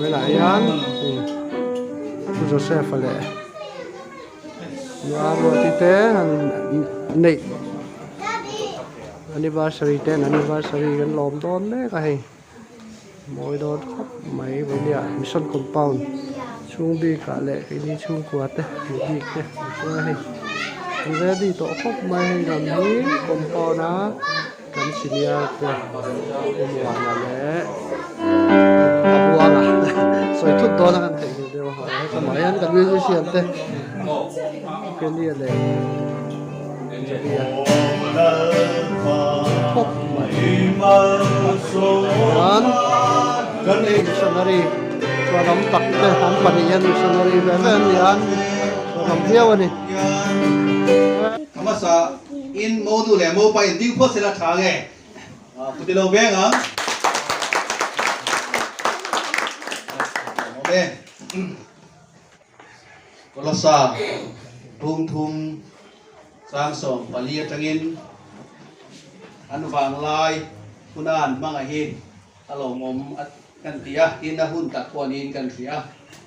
Vawiinah hian hei Pu Joseph-a leh Nula Ruati te an neih anniversary te an anniversary kan lawm dawn mek a hei mawi dawn khawp mai vawinia mission compound chhung bikah leh keini chhungkua te hmuh bik te an hruai a hei an ready tawh khawp mai hei lam hi compound a. Kan senior te Pu Muana leh a buanga sawi thut dawn a kan theih nghilh deuh a hetlaiah hian kan musician te Kenny-a leh Johnny-a khawp mai chuan missionary chuan awm tak te an pahnih hian missionary ve ve an ni a chuan awm viau a ni. In mo nu leh mo pa in ding phawt sela tha nge? Kuti lo veng ang. Awm e. Kolosa bung thum chang 14 atangin an vanglai huna an hmangah hi a lawmawm kan ti a, tin a hun tak pawh niin kan hria.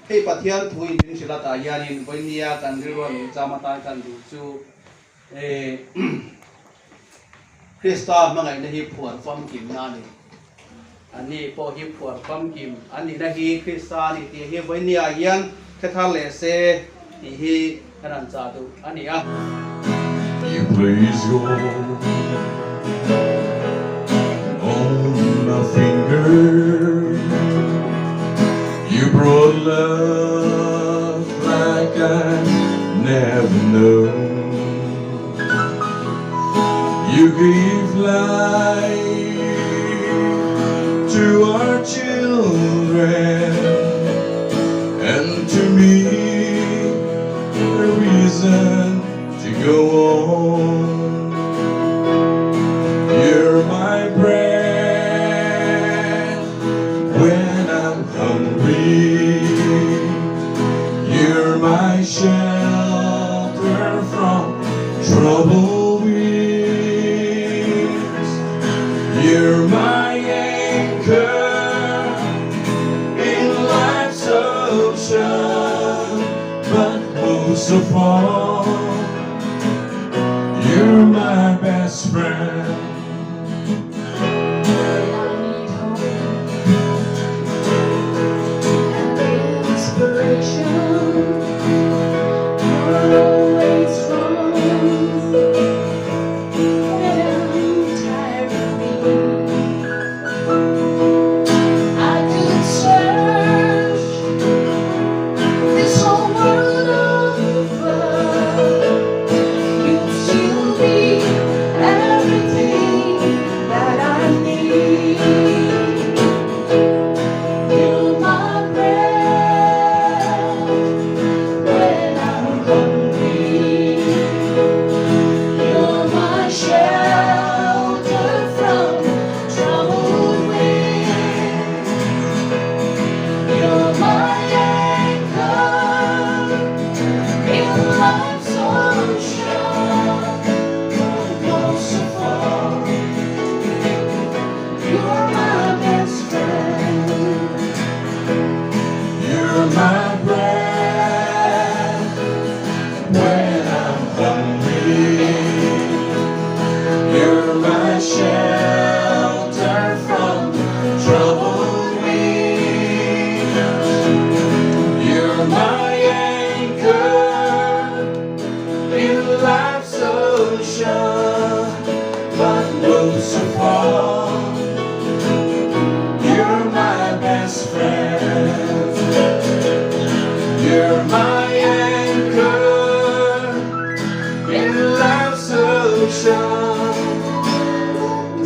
Hei Pathian thu in min hrilh atah hianin vawinia kan rilru a nungcham atan kan duh chu Krista hmangaihna hi phuar famkimna a ni. Ani pawh hi phuar famkim an nihna hi Krista a ni tih hi vawinia hian hre thar leh se tih hi kan han chah duh a ni a. You place gold on my finger You brought love like I never known You gave life to our children And to me a reason to go on You're my bread when I'm hungry You're my shelter from troubled winds You're my anchor in life's ocean But most of all You're my best friend. You're my bread when I'm hungry You're my shelter from troubled winds You're my anchor in life's ocean But most of all You're my best friend You're my anchor in life's ocean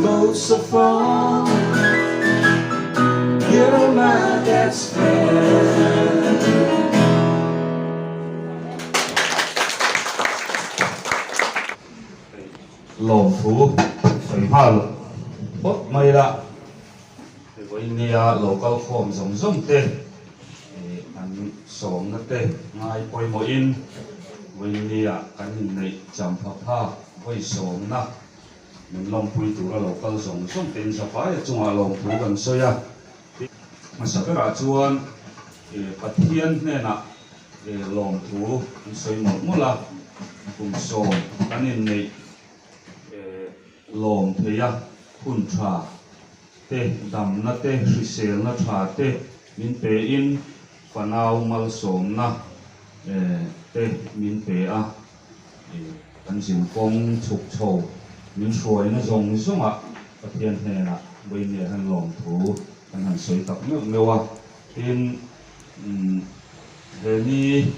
Most of all You're my best friend. Lawmthu sawi nghal phawt mai la, vawinia lo kal khawm zawng zawng te an sawmna te ngai pawimawhin vawinia kan inneih champha phak vawi sawmna min lawmpui tura lo kal zawng zawng te in zafaia chungah lawmthu kan sawi a. Hmasa berah chuan Pathian hnenah lawmthu an sawi mawlh mawlh a, kum sawm kan inneih lawm thei a, hun tha te, damna te, hriselna tha te min pein fanau malsawmna te min pe a, kan zinkawng chhuk chho min hruaina zawng zawngah Pathian hnenah Vawinia hian lawmthu kan han sawi tak meuh meuh a, tin he ni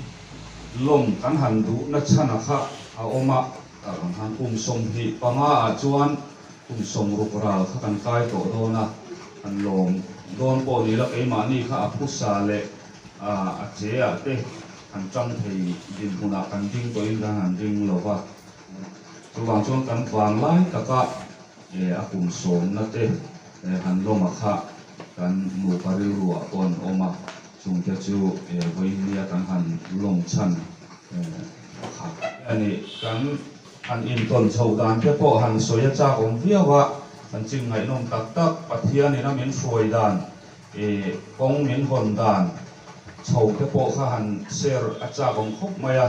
lawm kan han duhna chhana kha a awm a, tah ang khan kum 25 ah chuan kum 60 ral kha kan kai tawh dawn a, han lawm dawn pawh ni la keimahni kha a phusa leh a che ah te han tang thei dinhmunah kan ding tawhin kan han ring lo va, chuvang chuan kan vanglai taka a kum sawmna te han lawm a kha kan nupa rilru ah pawh an awm a, chungte chu vawinia kan han lawm chhan pakhat a ni. Kan han intawn chhoh dan te pawh han sawi a chak awm viau a, kan chin ngaihnawm tak tak Pathianin a min hruai dan, kawng min hawn dan chho te pawh kha han share a chak awm khawp mai a,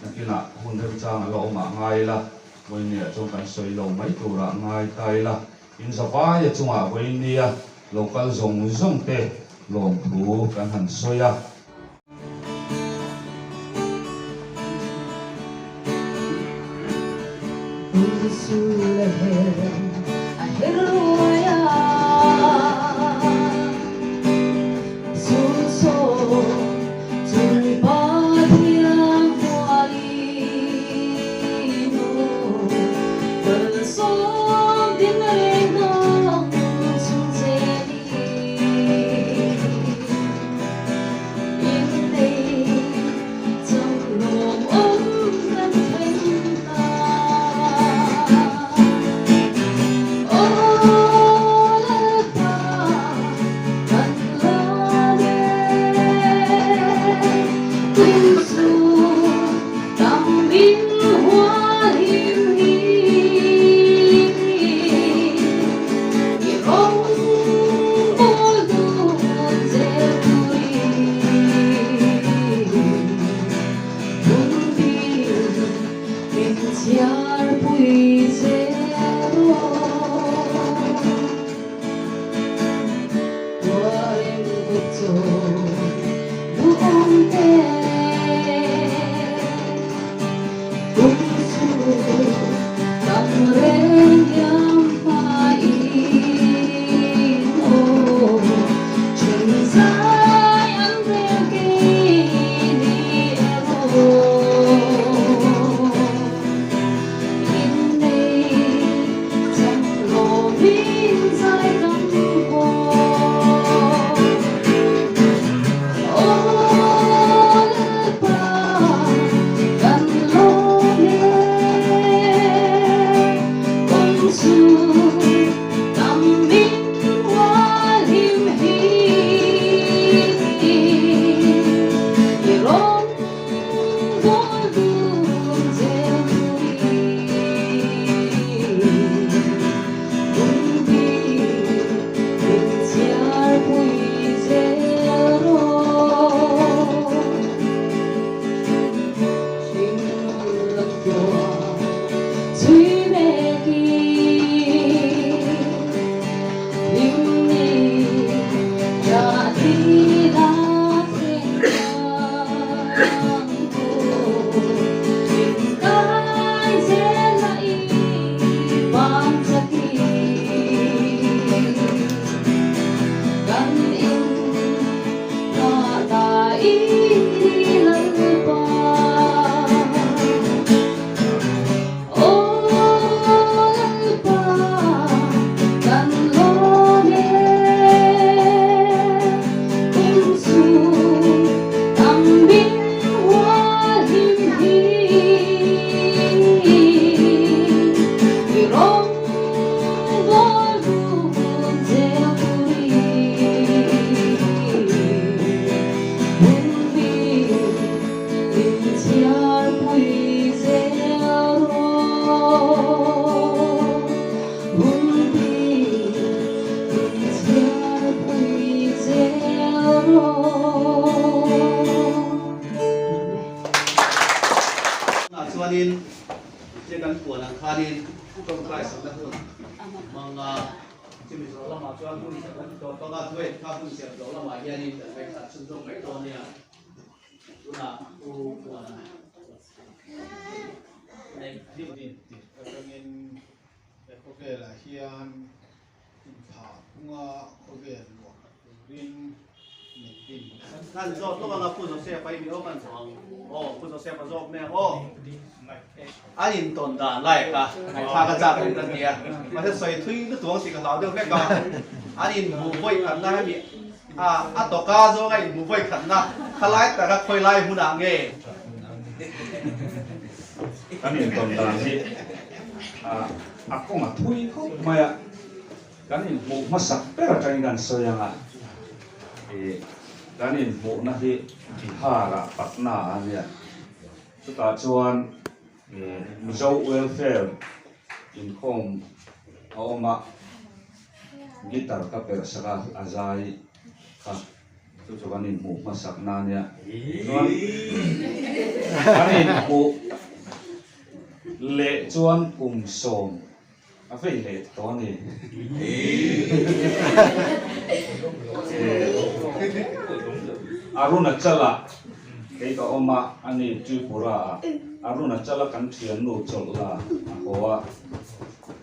nakinah hun remchang a la awm ah ngai ila. Vawinia chuan kan sawi lo mai turah ngai ta ila, in zavaia chungah vawinia lo kal zawng zawng te lawmthu kan han sawi a. khanin tia kan puan ang khanin tawngtai sakna hun hmang a, chumi zawh lamah chuan hun serh kan ti tawp ang a, duet kha hun serh zawh lamah hianin kan ngaihthla chhunzawm mai dawn nia. Tunah Pu Puana neih Rin tirh atangin he khawvelah hian inthah phunga khawvel luah khat turin min din. Kan zawt lawk anga Pu Joseph a i mi awm an zawh ang aw Pu Joseph a zawk mek aw an intawn dan lai kha ngaihthlak a chak awm ka nia mahse sawi thui lutuk ang tih ka hlau deuh hlek a an inhmuh vawi khatna hemi a a tawka zawnga inhmuh vawi khatna khalai taka khawi lai hmunah nge Kan intawn dan hi a kawng a thui khawp mai a. Kan inhmuh hmasak ber atangin kan sawi ang a, ih kan inhmuhna hi Bihar-ah Patna-ah a nia. Chutah chuan ih Mizo Welfare inkhawm a awm a, guitar ka perh sak a, a zai kha chu chu kan inhmuh hmasak na a nia. Chuan kan inhmuh leh chuan kum sawm A vei leh tawh a ni. Arunachala kei ka awm a, a ni Tripura ah. Arunachala kan thiannu chawlh la a haw a,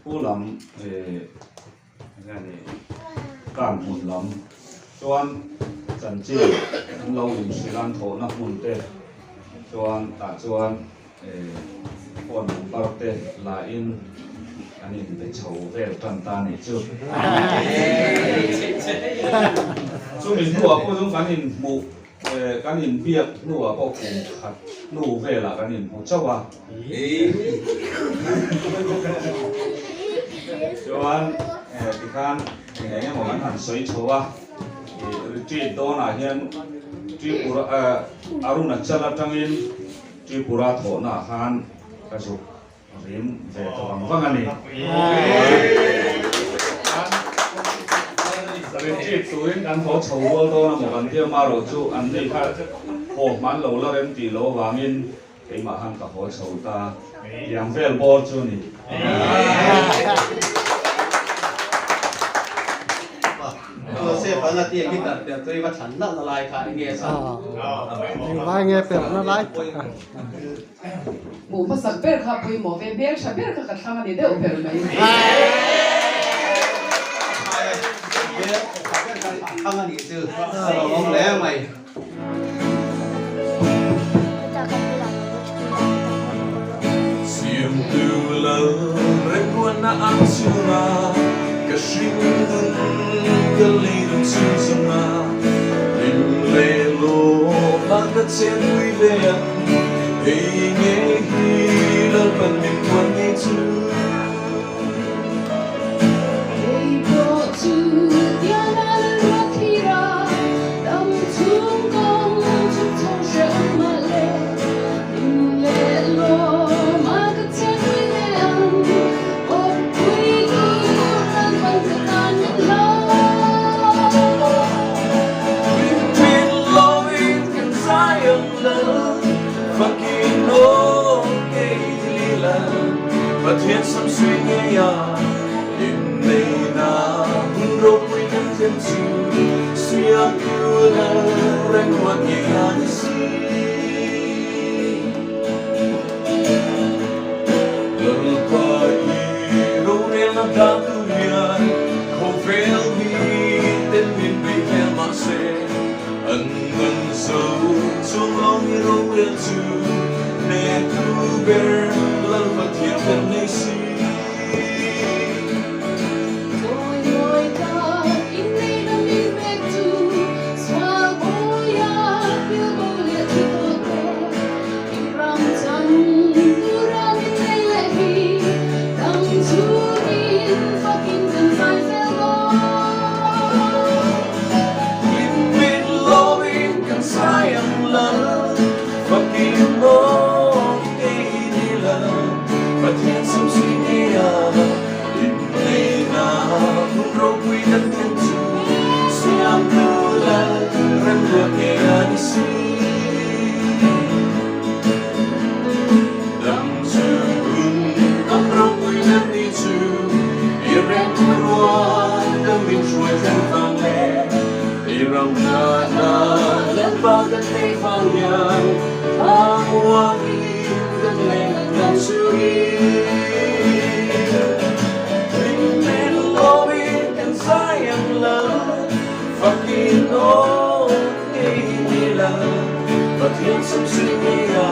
pu lam enge ni kan hmun lam chuan chanchin an lo inhrilh an thawhna hmun te chuan tah chuan Phone number te la in an in be chho vel tan ta nih chu. Chumi hnuah pawh chu kan in hmuh kan in biak hnuah pawh kum khat hnu velah kan in hmu chauh a. Chuan tikhan eng eng emaw kan han sawi chho a, retreat dawnah hian Tripura Arunachal atangin Tripura thawhnaah khan ka zuk rim ve ta vang vang a ni. Retreat turin kan haw chho rual dawn a maw kan tia marawh chu an ni kha haw hman lo la rem tih loh avangin keimah khan ka haw chho ta tiang vel bawr chu a ni. Joseph an a tia guitar perh chu i va thlan nalh na lai kha enge a chhan? Engvai nge perh na lai tak a? Hmuh hmasak ber kha pawimawh ve, hmeltha ber kha ka thlang a ni deuh ber mai. Hmeltha ber kha a thlang a nih chu a lo awm hle mai. Siamtu lal remruatna ang chhunga ka hring nun ka leilung chhung zawnga hlim leh lawm a ka chenpui ve ang hei nge hi Lalpan min puan ngei chu. Kei pawh chu Tiana lalruat thira dam chhung kawng chhuk chho hrehawm mah le hlim leh lawm a ka chenpui ve ang awpui tur lalpan ka tan min hlau. Min lawmin kan zai ang lal fakin aw kei lila. Pathian sam sui ngei a inneihna hun ropui kan thlen chu Siamtu lal remruat ngei a ni si. Lalpa i rorelna dan tur hian khawvel mi ten min bei vel mahse an ngan zo chuang lo i rorel chu Hnehtu ber Lal Pathian kan nei si. Mawi mawi tak inneihna min pek chu sual bawia pilbo leh thi tawh te i ram chang tura min nei leh hi dam chungin fakin kan zai zel dawn. Hlim min lawmin kan zai ang Lal. Fakin aw kei ni lo. Inngahna Lalpa kan neih vang hian Thlamuangin kan leng kan chhui. Hlimmen lawmin kan zai ang lal, Fakin aw ngei nila, Pathian samsui ngeia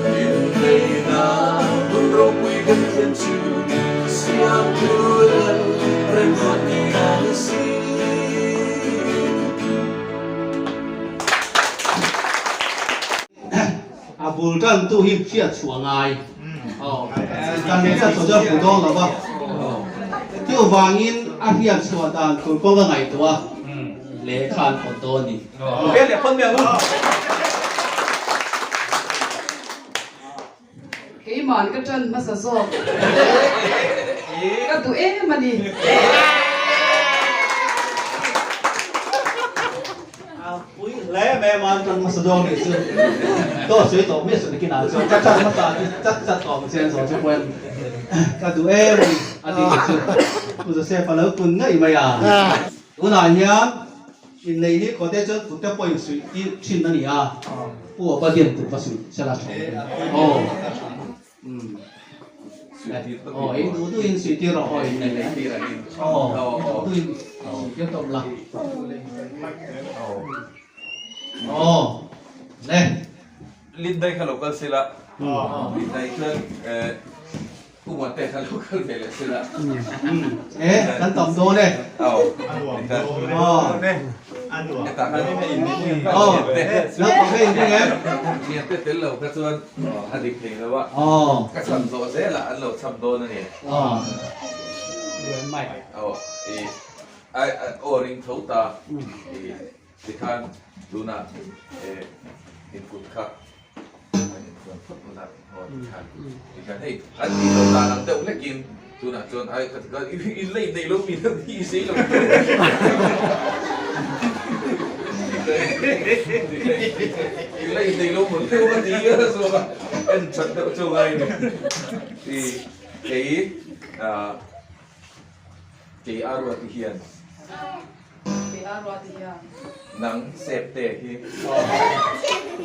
inneihna hun ropui kan thlen chu Siamtu lal remruat ngei a ni si. A bul tan tu hi hriat chhuah ngai. Kan hriat chhuah chu a hmu dawn lo va. Chuvangin a hriat chhuah dan tur kawng a ngaihtuah a, lehkha an phawt dawn a ni. Keima'n ka ṭan hmasa zawk. Ka duh em a ni. A pui hle mai a, ṭan hmasa zawk nih chu dawt sawi tawh miah suh nakinah chuan ka ṭan hmasa ti chat chat tawh ang che an zawh chu pawhin ka duh em a ni a ti nih chu. Pu Joseph a lo kun ngaih mai a. Tunah hian Inneih ni khawte chuan kut te pawhin suih tir thin a ni a, Pu Opa hian kut va suih se la tha aw. Aw, ei duh duhin suih tir rawh aw inneih leh aw, ei duh duhin suih tir tawp la. Aw, le. Lindai kha lo kal sela, Lindai chuan Pu Mate kha lo kal ve leh sela. E, kan tam dawn e. Aw. Hetah khan Aw, naupang kha inring em? Thiante tel lo kha chuan a dik thei lo a. Ka cham zawh zelah an lo cham dawn a ni. Aw, i aw ring tho ta. Tikhan tunah inkut kha an infuan phawt phawt a, aw tikhan tikhan hei an tih loh dan ang deuh hlekin tunah chuan ai kha tikhan in la inneih lo mi deuh hi i sei lo in la inneih lo maw deuh a ti a zawk a en that deuh chu ngai ni i kei kei a ruat hian. Kei a ruat hian. Nang sep te hi.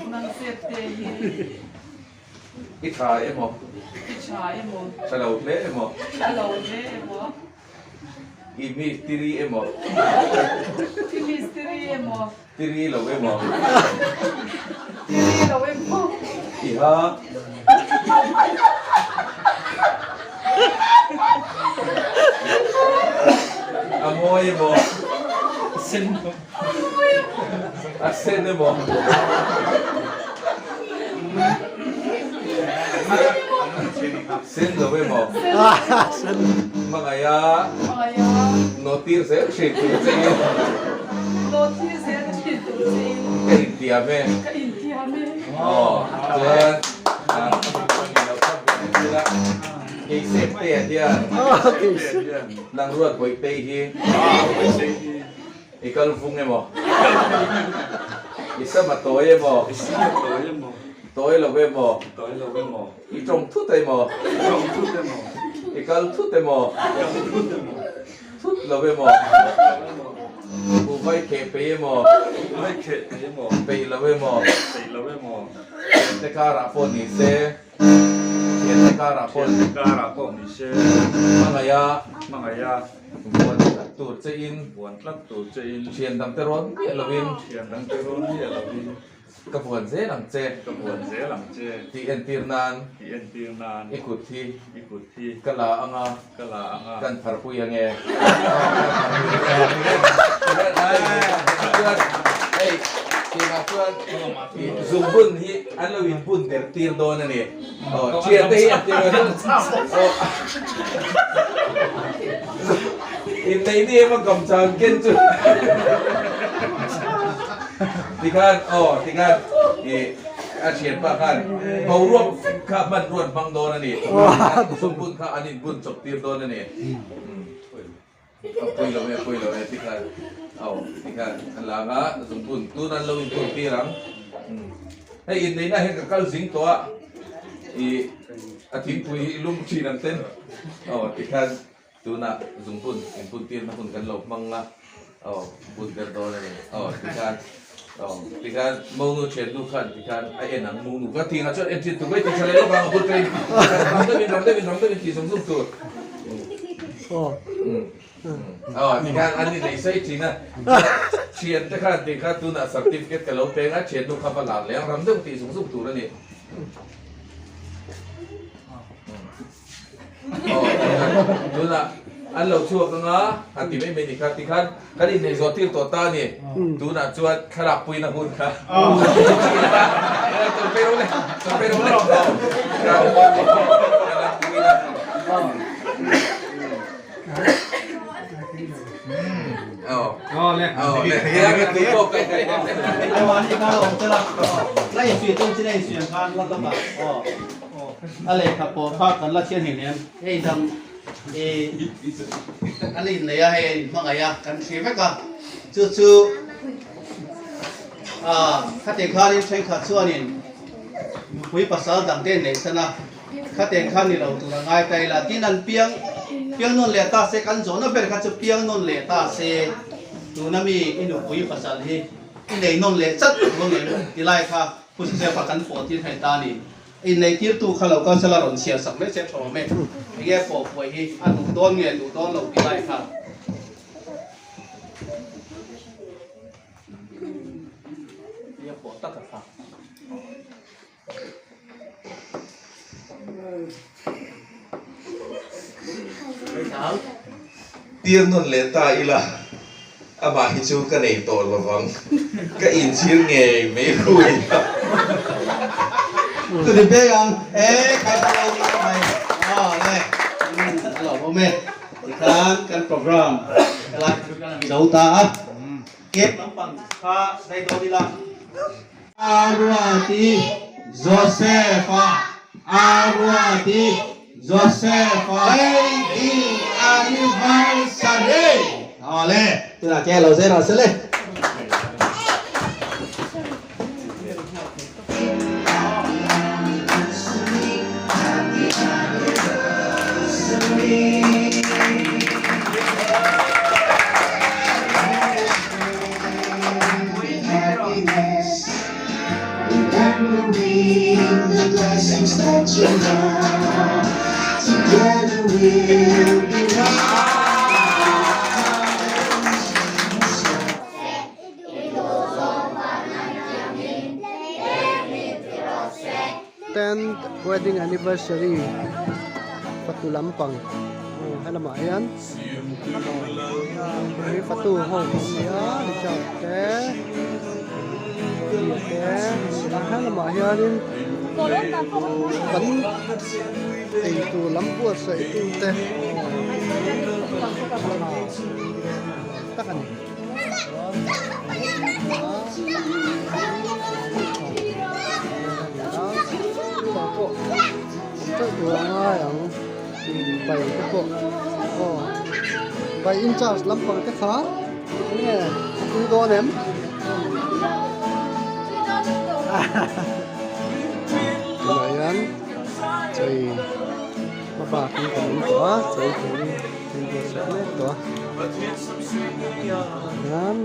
Nang sep te hi. I tha emaw. I tha emaw. Tha lo hle emaw. Tha lo hle emaw. I mistiri emaw. I mistiri emaw. Tiri lo emaw. Tiri lo emaw. I ha. A mawi emaw. A sen emaw. Sen lo emaw. Hmangaih a. Nawtir zel thin tur che in. Nawtir zel thin tur che in. Ka intiam e. Ka intiam e. Aw chuan kei sep te ah hian nang ruat bawih tei hi i kal vung emaw i sama tawi emaw tawi lo emaw i tawng thut emaw i kal thut emaw thut lo emaw u vai kheh peih emaw peih lo emaw thiante karah pawh ni se thiante karah pawh ni se hmangaiha vuan tlat tur che in thian dangte rawn miah lovin Ka buan zel ang che. Ka buan zel ang che. Tih entir nan. Tih entir nan. I kut hi. I kut hi. Ka la ang a. Ka la ang a. Kan pharpui ang e. Chuan hei tunah chuan zungbun hi an lo inbun der tir dawn a ni. Aw thiante hi an ti lo aw inneih ni emaw gamchang ken chu tikhan aw tikhan ih a thianpa khan boruak vek kha hmanruan hmang dawn a ni zungbun kha an inbun chawp tir dawn a ni. A pui lo e, a pui lo e tikhan aw tikhan a lang a zungbun tun an lo inbun tir ang hei inneihna hian ka kal zing tawh a ih a thingpui hi lum thin ang ten aw tikhan tunah zungbun inbun tirna hun kan lo hmang a. Aw but ber dawn a ni. Aw tikhan aw tikhan monu thiannu khan tikhan a en ang monu ka tih ngah chuan en thin tur mai ti tha leh lawk ang a but ka in ram deuhin ram deuhin ram deuhin tih zawng zawng tur. Aw. Aw tikhan an ni lei sawi thin a thian te khan tikhan tunah certificate ka lo peng a thiannu kha va lar leh ang ram deuh tih zawng zawng tur a ni. Tunah an lo chhuak anga han ti mai mai ni kha tikhan kan inneih zawh tir tawh ta a ni. Tunah chuan thlalak puina hun kha A lehkha pawh kha kan la thian hei nen hei dang i an innei a hei a inhmangaih a kan thlir vek a chu chu ah khatiang khanin thenkhat chuanin nupui pasal dang te inneih san a khatiang khan ni lo tur a ngai ta ila tin an piang piang nawn leh ta se kan zawhna ber kha chu piang nawn leh ta se tuna mi i nupui pasal hi i nei nawn leh chat tur a ni ti lai kha Pu Joseph-a kan pawh tir thei ta a ni. Inneihtirtu kha lo kalsel a rawn chhiar sak mai che thaw awm e. Enge pawh puai hi a duh dawn nge duh dawn lo tih lai kha. Enge pawh tak a tha. Tir nawn leh ta ila, amah hi chu ka nei tawh lovang, ka inchhir ngei mai hui a. Chutih pek ang e khai pawh lo ni mai aw le a lo awm e tikhan kan program helai zo ta a cake lampang kha dai dawn ila. Aruati Joseph-a Aruati Joseph-a Wedding anniversary Awle tunah ke lo zir rawh se le. Tenth wedding anniversary fatu lampang helamah hian hei fatu ho an ni a Richard te Jody te helamah hianin kan eitur lam buatsaih tu te tak a ni. Bai in charge lampang te kha enge a tui dawn em? Tunah hian chei hmabak hi kan awm tawh a chei turin an buatsaih mek tawh a hian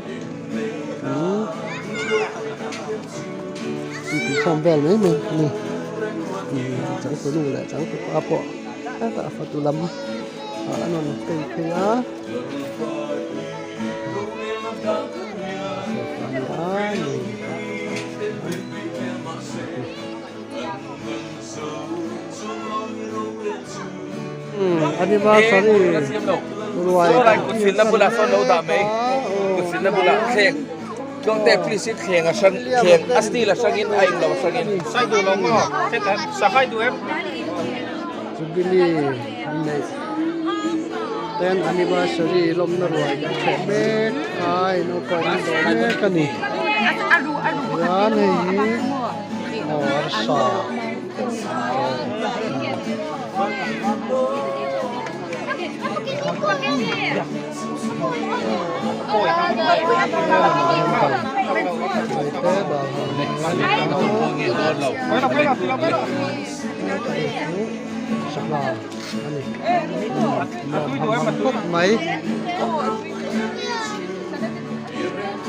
in tihkhawm vel mai mai a ni changtunu leh changtupa pawh hetah fatu lam ah an rawn phei phei a. Anniversary ruai kut silna bulah sawn lo dah mai kut silna bulah thleng tlawngte please in thleng a hrang thleng a steel a hrangin a englo a hrangin sai duh lo maw sahai duh em Jubilee an neih ten anniversary lawmna ruai kan thleh mek a naupang an dawh mek a ni chuan hei hi aw arsa Sangha a ni nuam ham ham khawp mai.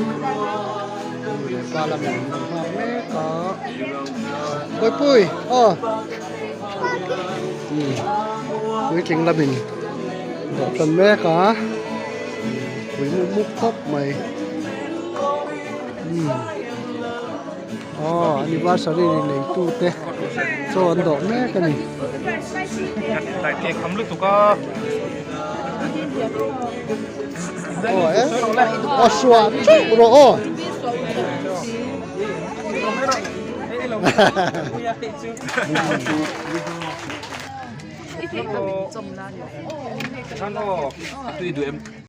Nu leh pa lamin an lo nghak mek a Bawihpui aw umm puitling lamin dawh tan mek a pui mup mup khawp mai umm aw anniversary neitu te chaw an dawh mek a ni. Aw suah teuh rawh aw.